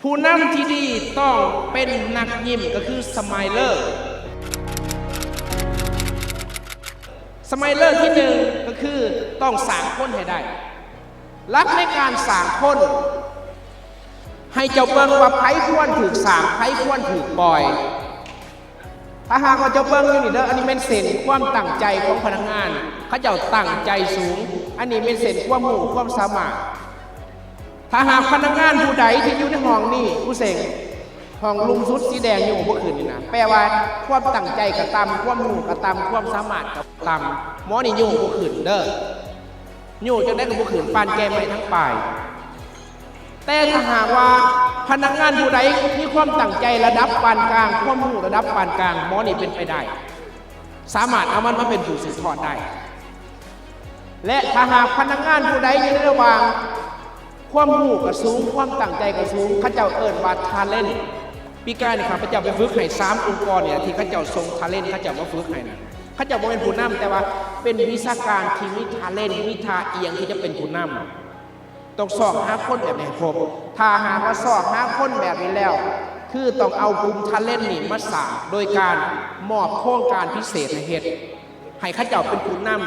ຜູ້ນຳທີ່ດີຕ້ອງເປັນນັກຍິ້ມ ກໍຄືສະໄມເລີ. ສະໄມເລີທີໜຶ່ງ ກໍຄືຕ້ອງສ້າງຄົນໃຫ້ໄດ້. ຫຼັກໃນການສ້າງຄົນ ໃຫ້ເຈົ້າເບິ່ງວ່າໃຜຄວນຖືກສ້າງ ໃຜຄວນຖືກປ່ອຍ. ຖ້າຫາກວ່າເຈົ້າເບິ່ງຢູ່ນີ້ເດີ ອັນນີ້ແມ່ນເສັ້ນຄວາມຕັ້ງໃຈຂອງພະນັກງານ ເຂົາເຈົ້າຕັ້ງໃຈສູງ. ອັນນີ້ແມ່ນເສັ້ນຄວາມຮູ້ຄວາມສາມາດ. ຖ້າຫາກພະນັກງານຜູ້ໃດທີ່ຢູ່ໃນຫ້ອງນີ້ ຜູ້ເສັງ ຫ້ອງລຸ່ມສຸດສີແດງໂຍກບໍ່ຂຶ້ນນີ້ນະ ແປວ່າຄວາມຕັ້ງໃຈກໍຕ່ຳ ຄວາມຮູ້ກໍຕ່ຳ ຄວາມສາມາດກໍຕ່ຳ. ໝໍນີ້ໂຍກບໍ່ຂຶ້ນເດີ ໂຍກຈັ່ງໃດກໍບໍ່ຂຶ້ນ ປານແກ່ໄມ້ທັງປາຍ. ແຕ່ຖ້າຫາກວ່າພະນັກງານຜູ້ໃດມີຄວາມຕັ້ງໃຈລະດັບປານກາງ ຄວາມຮູ້ລະດັບປານກາງ ໝໍນີ້ເປັນໄປໄດ້ ສາມາດເອົາມັນມາເປັນຜູ້ສືບທອດໄດ້. ແລະ ຖ້າຫາກພະນັກງານຜູ້ໃດຢູ່ໃນລະຫວ່າງຄວາມຮູ້ກໍສູງ ຄວາມຕັ້ງໃຈກໍສູງ ເຂົາເຈົ້າເອີ້ນວ່າ talent. ປີກາຍນີ້ຂ້າພະເຈົ້າໄປຝຶກໃຫ້ສາມອົງກອນນີ້ແຫຼະ ທີ່ເຂົາເຈົ້າສົ່ງ talent ເຂົາເຈົ້າມາຝຶກໃຫ້ນະ. ເຂົາເຈົ້າບໍ່ແມ່ນຜູ້ນຳ ແຕ່ວ່າເປັນວິຊາການທີ່ມີ talent ມີທ່າອ່ຽງທີ່ຈະເປັນຜູ້ນຳ. ຕ້ອງຊອກຫາຄົນແບບນີ້ໃຫ້ພົບ. ຖ້າຫາກວ່າຊອກຫາຄົນແບບນີ້ແລ້ວ ຄືຕ້ອງເອົາກຸ່ມ talent ນີ້ມາສ້າງ ໂດຍການມອບໂຄງການພິເສດໃຫ້ເຮັດ ໃຫ້ເຂົາເຈົ້າເປັນຜູ້ນຳ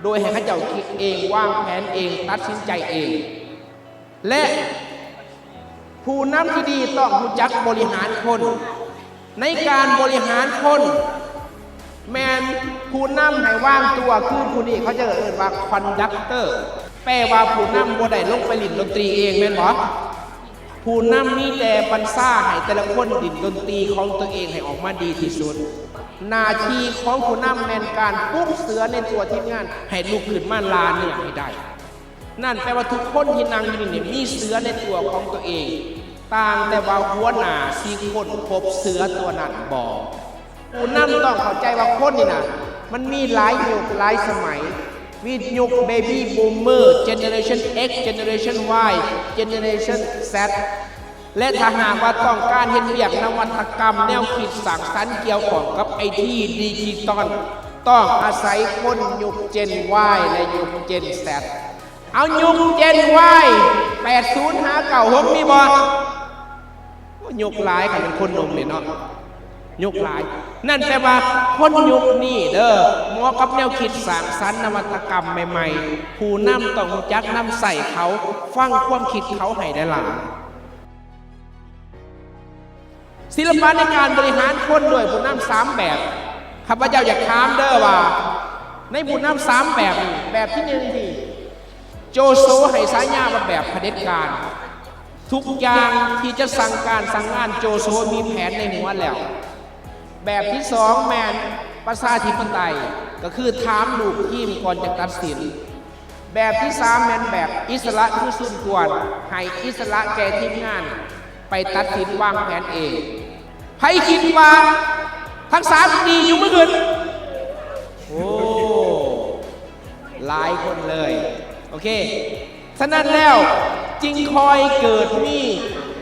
ໂດຍໃຫ້ເຂົາເຈົ້າຄິດເອງ ວາງແຜນເອງ ຕັດສິນໃຈເອງ. ແລະ ຜູ້ນຳທີ່ດີຕ້ອງຮູ້ຈັກບໍລິຫານຄົນ. ໃນການບໍລິຫານຄົນ ແມ່ນຜູ້ນຳໃຫ້ວາງຕົວ ຄືຜູ້ນີ້ເຂົາເຈົ້າເອີ້ນວ່າ conductor ແປວ່າຜູ້ນຳບໍ່ໄດ້ລົງໄປຫຼິ້ນດົນຕີເອງ ແມ່ນບໍ່? ຜູ້ນຳມີແຕ່ບັນຊາໃຫ້ແຕ່ລະຄົນຫຼິ້ນດົນຕີຂອງຕົວເອງໃຫ້ອອກມາດີທີ່ສຸດ. ໜ້າທີ່ຂອງຜູ້ນຳແມ່ນການປຸກເສືອໃນຕົວທີມງານໃຫ້ລຸກຂຶ້ນມາລ່າເນື້ອໃຫ້ໄດ້. ນັ້ນແປວ່າທຸກຄົນທີ່ນັ່ງຢູ່ນີ້ມີເສືອໃນຕົວຂອງຕົວເອງ, ຕ່າງແຕ່ວ່າຫົວໜ້າຊິຄົ້ນພົບເສືອຕົວນັ້ນບໍ່. ຜູ້ນຳຕ້ອງເຂົ້າໃຈວ່າຄົນນີ້ນະ ມັນມີຫຼາຍຍຸກຫຼາຍສະໄໝ, ມີຍຸກ Baby Boomer, Generation X, Generation Y, Generation Z. ແລະ ຖ້າຫາກວ່າຕ້ອງການເຮັດວຽກນະວັດຕະກຳ ແນວຄິດສ້າງສັນກ່ຽວຂ້ອງກັບໄອທີ ດິຈິຕອນ ຕ້ອງອາໄສຄົນຍຸກ Gen Y ແລະ ຍຸກ Gen Z. ເອົາ ຍຸກ Gen Y ແປດສູນຫາເກົ້າຫົກ ມີບໍ່? ໂອ້ ຍຸກຫຼາຍ ຄັນເປັນຄົນໜຸ່ມນີ້ເນາະ ຍຸກຫຼາຍ. ນັ້ນແປວ່າຄົນຍຸກນີ້ເດີ ເໝາະກັບແນວຄິດສ້າງສັນນະວັດຕະກຳໃໝ່ໆ. ຜູ້ນຳຕ້ອງຮູ້ຈັກນຳໃຊ້ເຂົາ, ຟັງຄວາມຄິດເຂົາໃຫ້ໄດ້ຫຼາຍ. ສິລະປະໃນການບໍລິຫານຄົນດ້ວຍຜູ້ນຳສາມແບບ. ຂ້າພະເຈົ້າຢາກຖາມເດີວ່າ ໃນຜູ້ນຳສາມແບບນີ້ ແບບທີໜຶ່ງທີ່ໂຈໂຊໃຫ້ສາຍາວ່າແບບຜະເດັດການ, ທຸກຢ່າງທີ່ຈະສັ່ງການສັ່ງງານ ໂຈໂຊມີແຜນໃນຫົວແລ້ວ. ແບບທີສອງແມ່ນປະຊາທິປະໄຕ, ກໍຄືຖາມລູກທີມກ່ອນຈະຕັດສິນ. ແບບທີສາມແມ່ນແບບອິດສະຫຼະ ຄືຊຸນກວນ ໃຫ້ອິດສະຫຼະແກ່ທີມງານໄປຕັດສິນວາງແຜນເອງ. ໃຜຄິດວ່າທັງສາມດີ ຍົກມືຂຶ້ນ. ໂອ້ ຫຼາຍຄົນເລີຍ. ໂອເຄ ສະນັ້ນແລ້ວຈຶ່ງຄ່ອຍເກີດມີ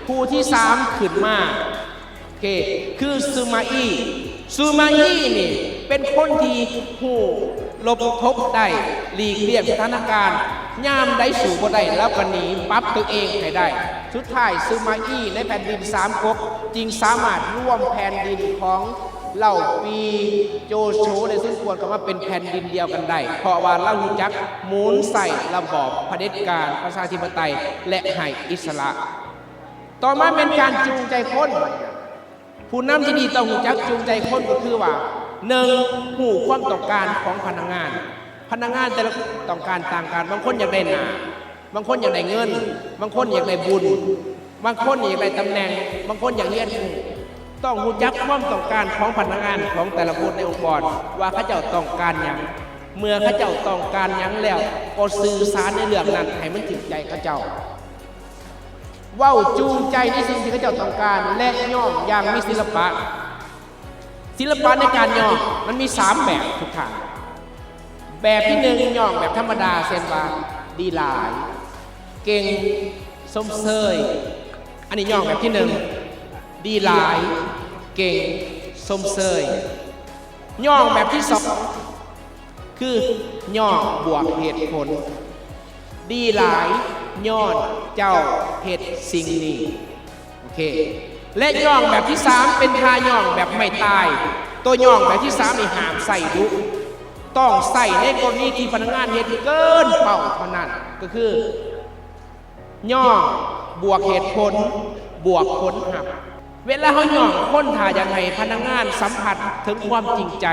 ຜູ້ທີສາມຂຶ້ນມາ. ໂອເຄ ຄືຊູມາອີ. ຊູມາອີນີ້ເປັນຄົນທີ່ຮູ້ຫຼົບທົບໄດ້, ຫຼີກລ່ຽງສະຖານະການ, ຍາມໃດສູ້ບໍ່ໄດ້ ລາວກໍໜີ, ປັບຕົວເອງໃຫ້ໄດ້. ສຸດທ້າຍ ຊູມາອີໃນແຜ່ນດິນສາມກົກຈຶ່ງສາມາດລວມແຜ່ນດິນຂອງເຫຼົ່າປີໂຈໂຊ ແລະ ຊຸນກວນເຂົ້າມາເປັນແຜ່ນດິນດຽວກັນໄດ້, ເພາະວ່າລາວຮູ້ຈັກໝູນໃສ່ລະບອບຜະເດັດການ, ປະຊາທິປະໄຕ ແລະ ໃຫ້ອິດສະຫຼະ. ຕໍ່ມາແມ່ນການຈູງໃຈຄົນ. ຜູ້ນຳທີ່ດີຕ້ອງຮູ້ຈັກຈູງໃຈຄົນ ກໍຄືວ່າ ໜຶ່ງ ຮູ້ຄວາມຕ້ອງການຂອງພະນັກງານ. ພະນັກງານແຕ່ລະຄົນຕ້ອງການຕ່າງກັນ, ບາງຄົນຢາກໄດ້ໜ້າ, ບາງຄົນຢາກໄດ້ເງິນ, ບາງຄົນຢາກໄດ້ບຸນ, ບາງຄົນຢາກໄດ້ຕຳແໜ່ງ, ບາງຄົນຢາກຮຽນຮູ້. ຕ້ອງຮູ້ຈັກຄວາມຕ້ອງການຂອງພະນັກງານຂອງແຕ່ລະຄົນໃນອົງກອນ ວ່າເຂົາເຈົ້າຕ້ອງການຫຍັງ. ເມື່ອເຂົາເຈົ້າຕ້ອງການຫຍັງແລ້ວ ກໍສື່ສານໃນເລື່ອງນັ້ນໃຫ້ມັນຖືກໃຈເຂົາເຈົ້າ. ເວົ້າຈູງໃຈໃນສິ່ງທີ່ເຂົາເຈົ້າຕ້ອງການ ແລະ ຍ້ອງຢ່າງມີສິລະປະ. ສິລະປະໃນການຍ້ອງມັນມີສາມແບບທຸກທ່ານ. ແບບທີໜຶ່ງ ຍ້ອງແບບທຳມະດາ ເຊັ່ນວ່າ ດີຫຼາຍ, ເກັ່ງ, ຊົມເຊີຍ. ອັນນີ້ຍ້ອງແບບທີໜຶ່ງ ດີຫຼາຍ, ເກັ່ງ, ຊົມເຊີຍ. ຍ້ອງແບບທີສອງ ຄືຍ້ອງບວກເຫດຜົນ. ດີຫຼາຍຍ້ອນເຈົ້າເຮັດສິ່ງນີ້. ໂອເຄ ແລະ ຍ່ອງແບບທີສາມ ເປັນທ່າຍ່ອງແບບໄມ້ຕາຍ. ຕົວຍ່ອງແບບທີສາມນີ້ຫ້າມໃຊ້ດຸ, ຕ້ອງໃຊ້ໃນກໍລະນີທີ່ພະນັກງານເຮັດເກີນເປົ້າເທົ່ານັ້ນ, ກໍຄື ຍ່ອງບວກເຫດຜົນ ບວກຜົນຮັບ. ເວລາເຮົາຍ່ອງຄົນ ຖ້າຢາກໃຫ້ພະນັກງານສຳຜັດເຖິງຄວາມຈິງໃຈ,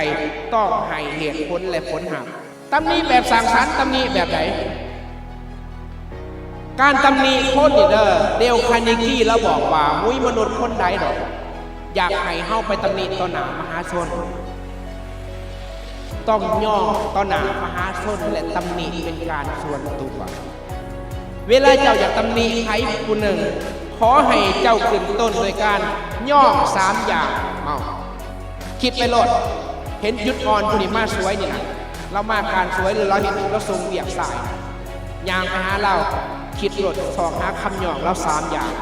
ຕ້ອງໃຫ້ເຫດຜົນ ແລະ ຜົນຮັບ. ຕຳໜິແບບສ້າງສັນ, ຕຳໜິແບບໃດ? ການຕຳໜິຄົນນີ້ເດີ, ເດວຄາເນກີລາວບອກວ່າ ບໍ່ມີມະນຸດຄົນໃດດອກ ຢາກໃຫ້ເຮົາໄປຕຳໜິຕໍ່ໜ້າມະຫາຊົນ. ຕ້ອງຍ່ອງຕໍ່ໜ້າມະຫາຊົນ ແລະ ຕຳໜິເປັນການສ່ວນຕົວ. ເວລາເຈົ້າຢາກຕຳໜິໃຜຜູ້ໜຶ່ງ, ຂໍໃຫ້ເຈົ້າຂຶ້ນຕົ້ນໂດຍການຍ່ອງສາມຢ່າງ. ເອົາ, ຄິດໄປໂລດ, ເຫັນຈຸດອ່ອນຜູ້ນີ້ມາສວຍນີ້ນະ, ລາວມາການສວຍ ຫຼື ລາວເຮັດ ລາວສົ່ງວຽກສາຍ, ຍ່າງໄປຫາລາວ, ຄິດໂລດ, ຊອກຫາຄຳຍ່ອງລາວສາມຢ່າງ.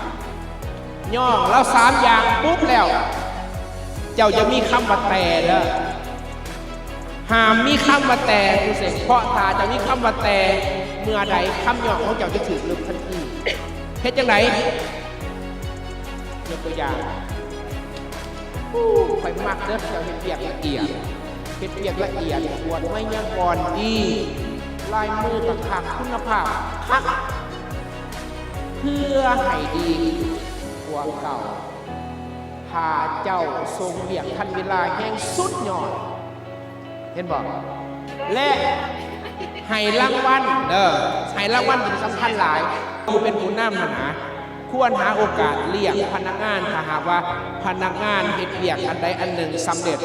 ຍ່ອງລາວສາມຢ່າງປຸບແລ້ວ, ເຈົ້າຢ່າມີຄຳວ່າແຕ່ເດີ. ຫ້າມມີຄຳວ່າແຕ່, ເພາະຖ້າເຈົ້າມີຄຳວ່າແຕ່ເມື່ອໃດ, ຄຳຍ່ອງຂອງເຈົ້າຈະຖືກລຶບທັນທີ. ເຮັດຈັ່ງໃດ? ຍົກຕົວຢ່າງ, ໂອ້, ຂ້ອຍມັກເດີ, ເຈົ້າເຮັດວຽກລະອຽດ, ເຮັດວຽກລະອຽດ, ກວດໄວຍາກອນດີ, ລາຍມືກໍຄັກ, ຄຸນນະພາບຄັກ. ເພື່ອໃຫ້ດີກວ່າເກົ່າ, ຖ້າເຈົ້າສົ່ງວຽກທັນເວລາແຮ່ງສຸດຍອດ, ເຫັນບໍ່? ແລະ ໃຫ້ລາງວັນເດີ, ໃຫ້ລາງວັນເປັນສຳຄັນຫຼາຍ. ຜູ້ເປັນຜູ້ນຳຫັ້ນນະ ຄວນຫາໂອກາດລ້ຽງພະນັກງານ, ຖ້າຫາກວ່າພະນັກງານເຮັດວຽກອັນໃດອັນໜຶ່ງສຳເລັດ,